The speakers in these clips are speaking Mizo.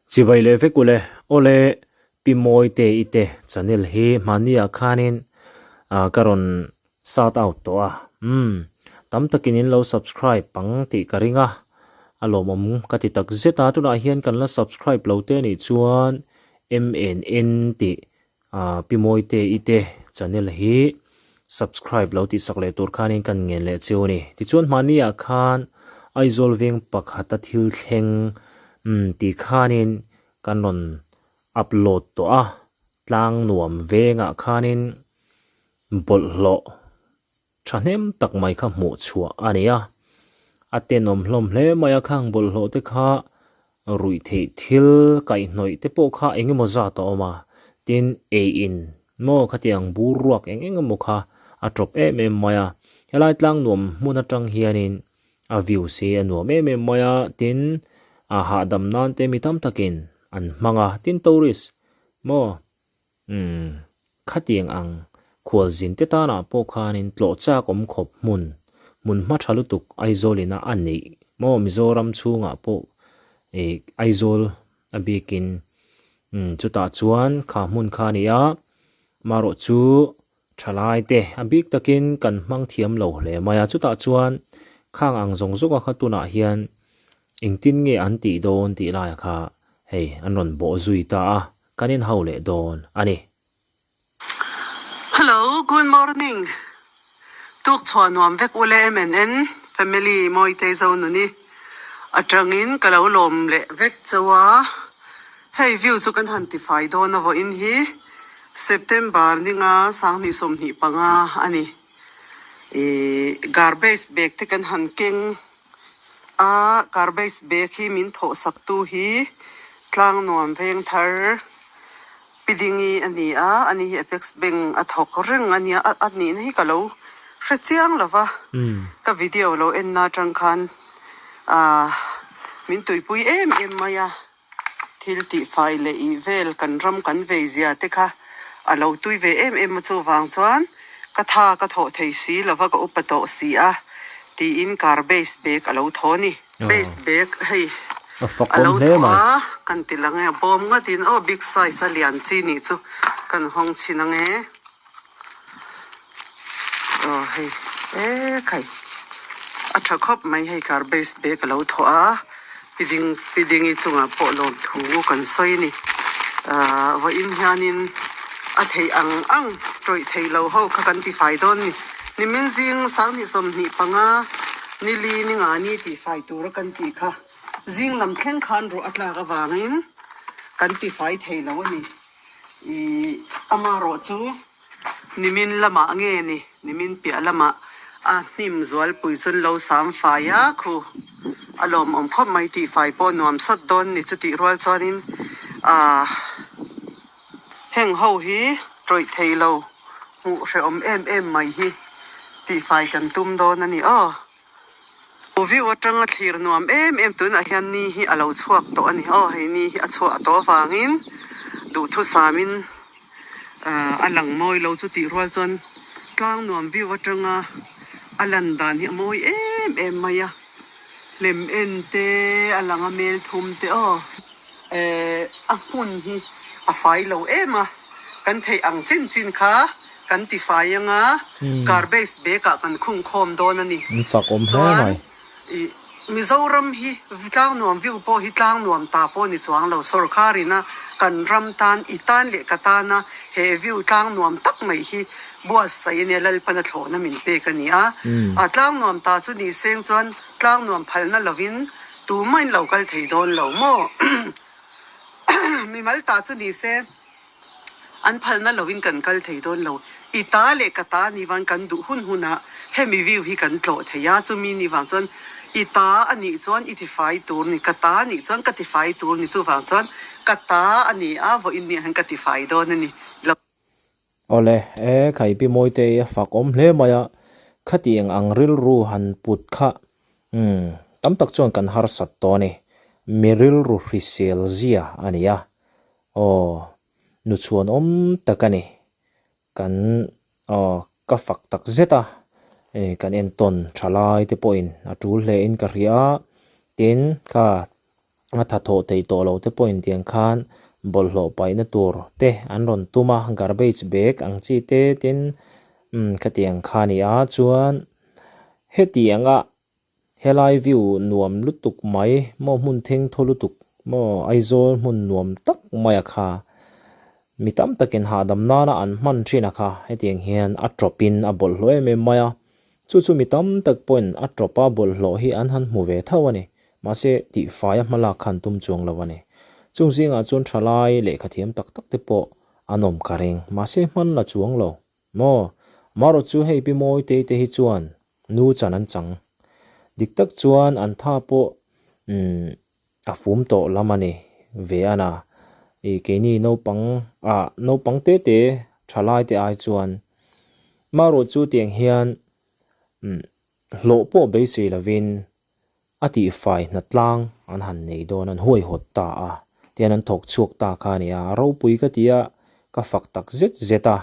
Chibai leh vek ule, awle Pi Mawite i te channel hi hmani ah khanin ah ka rawn shout out tawh a, umm tam takin in lo subscribe ang tih ka ring a, a lawmawm ka ti tak zet a, tunah hian kan la subscribe lo te anih chuan MNN tih ah Pi Mawite i te channel hi subscribe lo tih sak leh tur khanin kan ngen leh cheu a ni. Tichuan hmani ah khan Aizawl veng pakhata thil thleng umm tih khanin kan rawn upload tawh a, tlang nuam vengah khanin bawlhhlawh thahnem tak mai kha hmuh chhuah a ni a, a tenawm hlawm hle mai a, khang bawlhhlawh te kha ruih theih thil kaihhnawih te pawh kha eng emaw zat a awm a, tin ei in maw khatiang bur ruak eng eng emaw kha a tawp em em mai a, helai tlang nuam hmun atang hianin A views hi a nuam em em mai a, tin a hahdam nan te mi tam takin an hmang a, tin tourist maw umm khatiang ang khualzin te tanah pawh khanin tlawh chak awm khawp hmun hmun hma tha lutuk Aizawl ina a neih maw Mizoram chhungah pawh ih Aizawl a bikin umm chutah chuan kha hmun kha a ni a, marawh chu Thalai te a bik takin kan hmang thiam lo hle mai a, chutah chuan khang ang zawng zawng a kha tunah hian engtin nge an tih dawn tih laiah kha hei an rawn bawh zui ta a, kan inhau leh dawn a ni. Hello, good morning. Tuk chhuah nuam vek ule MNN family Mawitei Zonuni atangin ka lo lawm leh vek chauh a. Hei view chu kan han tifai dawn a vawiin hi September ninga sanghnih 25 a ni. Ihh garbage bag te kan han keng a, garbage bag hi min thawh sak tu hi Tlangnuam Vengthar Pi Dingi a ni a, ani hi Apex Bank a thawk reng a nia, a nihna hi ka lo hre chiang lo va, ka video lo en na atang khan ahh min tuipui em em mai a. Thil tihfai leh ih vel kan ram kan vei zia te kha a lo tui ve em em a chuvang chuan ka tha ka thawh thei si lova ka upa tawh si a tiin car base bag a lo thaw a ni. Base bag hei a lo thaw a kan ti lang e a bawm ngat in aw big size a lian chi nih chu kan hawng chhin ang e. Aw hei ekhai a tha khawp mai hei garbage bag a lo thawh a pi ding pi dingi chungah pawh lawmthu kan sawi a ni ahh vawiin hianin a theih ang ang tawih thei lo ho kha kan tifai dawn a ni nimin zing sanghnih 25 nili ni nga ni tihfai tura kan tih kha zing lam thleng khan ruah a tlak avangin kan tifai thei lo a ni. Ih amarawh chu nimin lamah nge ni nimin piah lamah a hnim zualpui chuan lo sam fai a khu a lawmawm khawp mai tih fai pawh nuam sawt dawn ni chutih rual chuanin ah heng ho hi tawih thei lo hmuh hrehawm em em mai hi tih fai kan tum dawn a ni aw. View atanga thlir nuam em em tunah hian ni hi a lo chhuak tawh a ni aw hei ni hi a chhuah tawh avangin duhthusamin ahh a lang mawi lo chu tih rual chuan tlang nuam view atanga a lan dan hi a mawi em em mai a lem en te a lang a mel thum te aw eh a hmun hi a fai lo em a kan theih ang chin chin kha kan ti fai anga garbage bag ah kan khung khawm dawn a ni chuan ih Mizoram hi tlang nuam view pawh hi tlang nuam ta pawh ni chuang lo sorkar ina kan ram tan i tan leh ka tana he view tlang nuam tak mai hi buatsaih a nia Lalpana thlawhna min pek a ni a a tlang nuam ta chu ni seng chuan tlang nuam phalna lovin Tumah in lo kal thei dawn lo maw? Mimal ta chu ni se, an phalna lovin kan kal thei dawn lo. I ta leh ka ta ni vang kan duh hun hunah hemi view hi kan tlawh thei a, chumi ni vang chuan i ta a nih chuan i tifai tur ni, ka ta a nih chuan ka tifai tur ni, chuvang chuan ka ta a ni a, vawiin ni ah hian ka tifai dawn a ni lo. Awle, e Khaipi Mawitei a fak awm hle mai a, khatiang ang rilru han put kha umm tam tak chuan kan harsat tawh a ni, mi rilru hrisel zia a ni a, aw nu chhuan awm tak a ni, kan aw ka fak tak zet a, e kan entawn tha lai te pawhin a tul hle in ka hria a, tin kha. A tha thawh theih tawh loh te pawhin tiang khan bawlhhlawh paihna tur te an rawn tum a, garbage bag ang chi te tin umm khatiang kha a ni a chuan hetianga helai view nuam lutuk mai maw hmun theng thaw lutuk maw Aizawl hmun nuam tak mai a kha mi tam takin hahdam nana an hman thin a kha hetiang hian a tawpin a bawlhhlawh em em mai a chu chu mi tam tak pawhin a tawpa bawlhhlawh hi an han hmu ve tho a ni. Mahse, tihfaia hmalak khan tum chuang lo a ni. Chung zingah chuan thalai lehkha thiam tak tak te pawh an awm ka ring. Mahse, hman la chuang lo. Maw? Marawh chu hei Pi Mawitei te hi chuan nu chan an chang. Dik tak chuan an tha pawh umm a fum tawh lam a ni ve a na. I keini naupang ah naupang te te thalai te ai chuan marawh chu tiang hian umm hlawh pawh beisei lovin A tihfai hnatlang an han nei dawn an huaihawt ta a, tian an thawk chhuak ta kha a ni a, ropui ka ti a, ka fak tak zet zet a,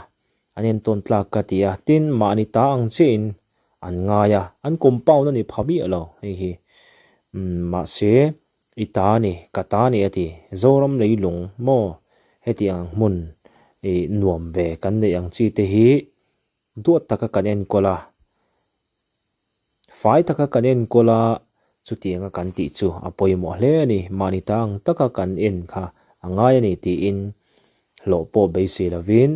an entawn tlak ka ti a, tin mahni ta ang chiahin an ngai a, an compound a ni pha miah lo hei hi, umm mahse i ta a ni, ka ta a ni a ti, Zoram leilung maw hetiang ang hmun ih nuam ve kan neih ang chi te hi duat taka kan enkawl a. Fai taka kan enkawl a, chutianga kan tih chu a pawimawh hle a ni. Mahni ta ang taka kan en kha a ngai a ni tiin hlawh pawh beisei lovin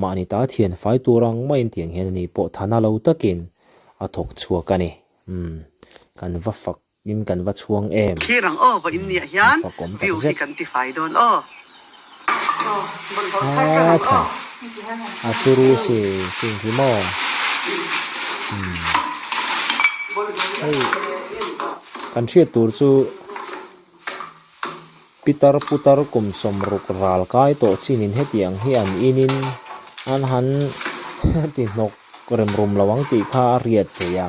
mahni ta thian fai tur ang maiin tiang hian a ni pawh thana lo takin a thawk chhuak a ni. Umm, kan va fak in kan va chhuang em? Thlir ang aw, vawiin niah hian A fakawm view hi takzet. kan ti fai dawn aw. Aw, bawlhhlawh chhar tan A ang tha, aw. a turu si chung hi maw? Umm, hei kan hriat tur chu pitar putar kum sawmruk ral kai tawh chinin hetiang hi an inin an han ti hnawk rem rum lo ang tih kha a riat thei a,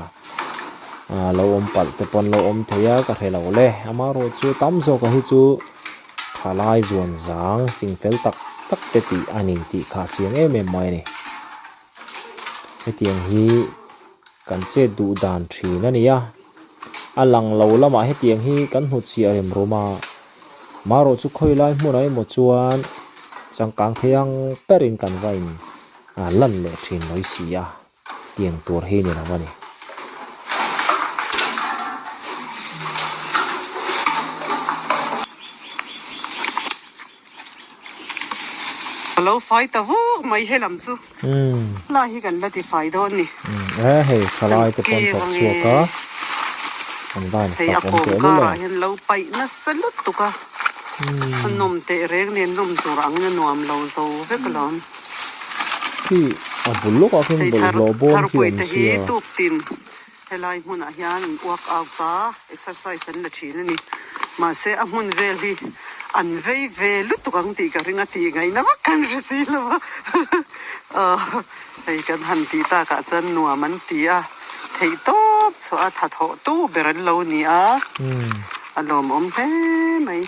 ah lo awm palh te pawh an lo awm thei a ka hre lo le amaherawh chu tam zawk a hi chu thalai zuan zang fing fel tak tak te tih a ni tih kha a chiang em em mai a ni hetiang hi kan chet duh dan thin a ni a. A lang lo lamah hetiang hi kan hmu chiah rem rum a, marawh chu khawi lai hmunah emaw chuan changkang thei ang berin kan va in lan leh thin mai si a, tiang tur hi ni lo a ni. Ka lo fai ta vuk mai he lam chu lai hi kan la ti fai dawn ni. E hei thalai te pawn thawk chhuak a an van Hei a fak awm kawm teh lul karah em. hian lo paih nasa lutuk a a nawm teh reng nen nawm tur angin a nuam lo zo vek alawm. Khi a bul lawkah khian Hei thar bawlhhlawh bawm khi tharpui awm te hi sia. tuk tin Helai hmunah hian an work out a, exercise an la thin a ni. Mahse a hmun vel hi an vei ve lutuk ang tih ka ring a tih ngaihna vak kan hre si lo va. Aw hei kan han tih takah chuan nuam an ti a, theih tawp chhuah a thathawh tu ber an lo ni a, a lawmawm hle mai.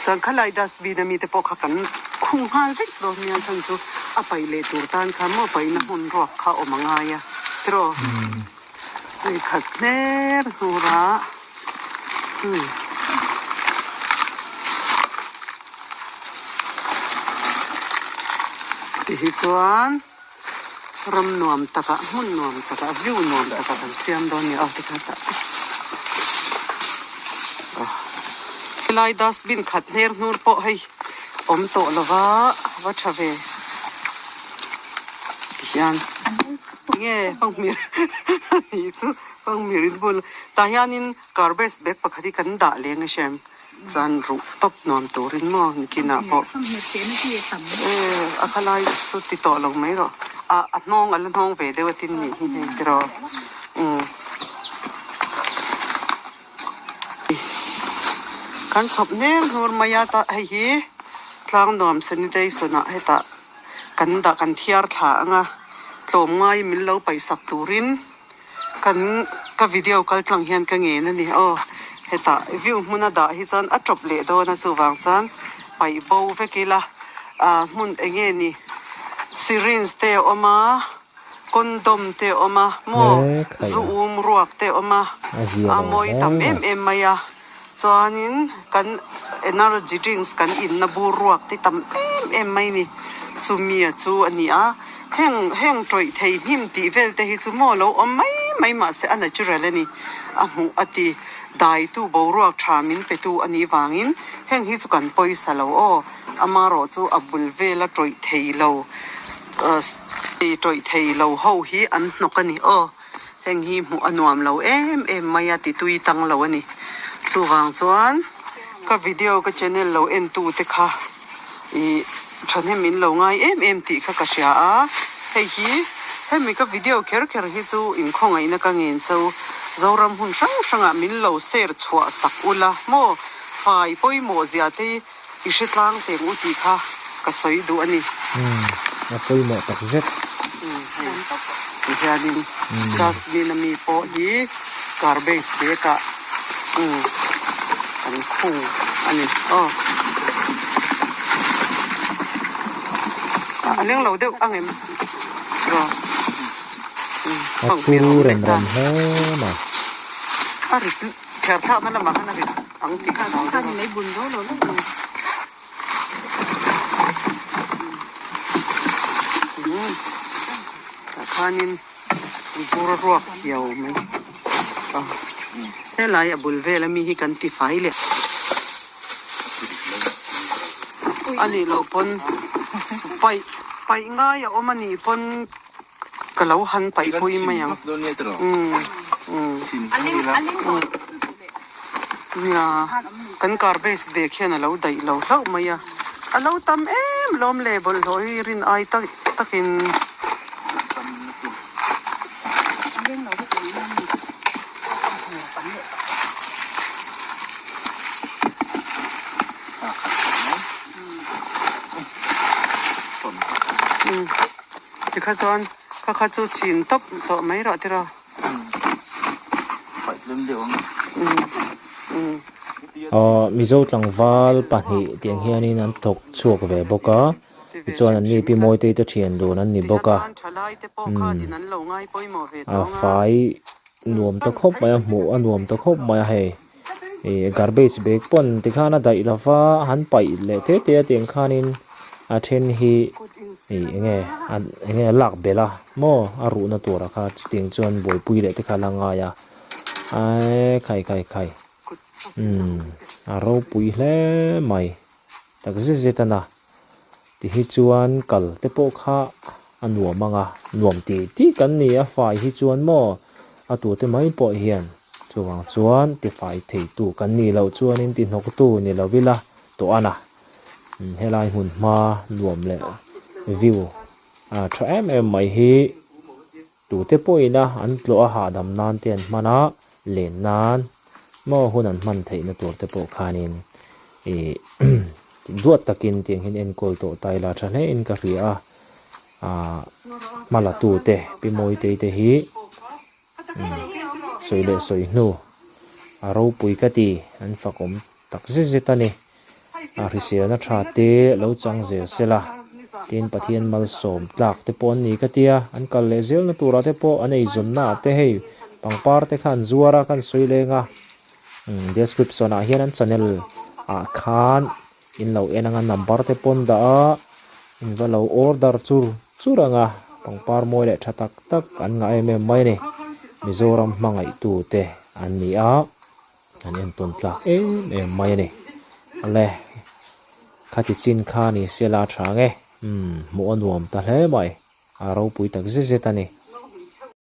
Chuan khalai dustbin ami te pawh kha kan khung nghal vek dawn nia chhan chu a paih leh tur tan khan maw paihna hmun ruak kha awm a ngai a. Tiraw hei khat hmer hnur a umm ti hi chuan ram nuam takah hmun nuam takah view nuam takah kan siam dawn nia aw tikhan tah helai dustbin khat hner hnur pawh hei awm tawh lova a va tha ve. Tihian nge fanghmir anih chu fanghmir in bul tah hianin garbage bag pakhat hi kan dah leng a hrem chuan ruh tawp nuam turin maw nikinah pawh eh a khalai chu ti tawh lo mai rawh ah a hnawng a la hnawng ve deuh a tin nih hi hei tiraw umm kan chhawp hnem hnur mai a tah hei hi tlang nuam sanitation ah hetah. Kan dah kan thiar thla ang a, tlawmngai min lo paihsak turin kan ka video kal tlang hian ka ngen a ni aw. Hetah view hmuna dah hi chuan a tawp leh dawn a chuvang chuan paih bo vek ila ah hmun eng nge ni syringe te a awm a, condom te a awm a maw zu um ruak te a awm a, a mawi tam em em mai a. Chuanin kan energy drinks kan inna bur ruak te tam em em mai ni. Chumi a chu a ni a, heng heng tawih thei hnim tih vel te hi chu maw lo awm mai mai mahse a natural a ni. A hmuh a ti daitu boruak tha min petu a nih vangin heng hi chu kan pawisa lo aw. Amarawh chu a bul vela tawih thei lo tawih thei lo ho hi an hnawk a ni aw. Heng hi hmuh a nuam lo em em mai a titui tang lo a ni. Chuvang chuan ka video ka channel lo en tu te kha ih thahnem min lo ngai em em tih kha ka hria a. Hei hi hemi ka video kher kher hi chu inkhawngaihna ka ngen cho Zoram hun hrang hrangah min lo share chhuah sak ula maw fai pawimawh zia te I hre tlang teng u tih kha ka sawi duh a ni. Umm, a pawimawh tak zet. Umm, hei ti hianin dustbin a mi pawh hi garbage bag ah umm kan khung a ni aw. A leng lo deuh ang em? Rawh. Umm, A thur rem rem hle mai. A rit Thiar thlakna lamah khan a rit ang tih ka hlau deuh a. Tah khanin bur a ruak hiau mai a, helai a bul vel ami hi kan ti fai leh a nih loh pawn paih paih ngai a awm a nih pawn Ka lo han paih pui mai ang. Nia, kan garbage bag hian a lo daih lo hlauh mai a. A lo tam em lawm le bawlhhlawh hi rin ai tak takin. Tikha chuan kha kha chu chhin tawp tawh mai rawh tiraw. Aw Mizo tlangval pahnih tiang hianin an thawk chhuak ve bawk a, tichuan an ni Pi Mawitei te thian dun an ni bawk a, umm a fai nuam ta khawp mai a hmuh a nuam ta khawp mai a hei ih garbage bag pawn tikhan a daih lova han paih leh te te a tiang khanin a then hi ih enge enge a lak belh a maw a ruhna turah kha chutiang chuan buaipui leh te kha a la ngai a aii khai khai khai umm a ropui hle mai. Tak zet zet a na. Ti hi chuan kal te pawh kha a nuam ang a, nuam tih tih kan ni a fai hi chuan maw a tute mai pawh hian chuvang chuan ti fai thei tu kan nih loh chuanin ti hnawk tu ni lo ila tawh a na. Helai hmun hma nuam leh view a tha em em mai hi tute pawhin a an tlawh a hahdam nan te an hman a, len nan maw hun an hman theihna tur te pawh khanin ih duat takin tiang hian enkawl tawh ta ila tha hle in ka hria a, ah hma la tu te Pi Mawitei te hi sawi leh sawi hnu a ropui ka ti an fakawm tak zet zet a ni. A hriselna tha te lo chang zel sela tin Pathian malsawm tlak te pawh an ni ka tia an kal leh zelna turah te pawh an eizawnna ah te hei pangpar te kha an zuar a kan sawi leng a umm description ah hian an channel ah khan in lo en anga number te pawh an dah a in va lo order chur chur anga pangpar mawi leh tha tak tak an ngah em em mai a ni Mizoram hmangaihtu te an ni a. An entawn tlak em em mai a ni. Ale, khati chin kha ni se la tha nge. Umm, hmuh a nuam ta hle mai. A ropui tak zet zet a ni.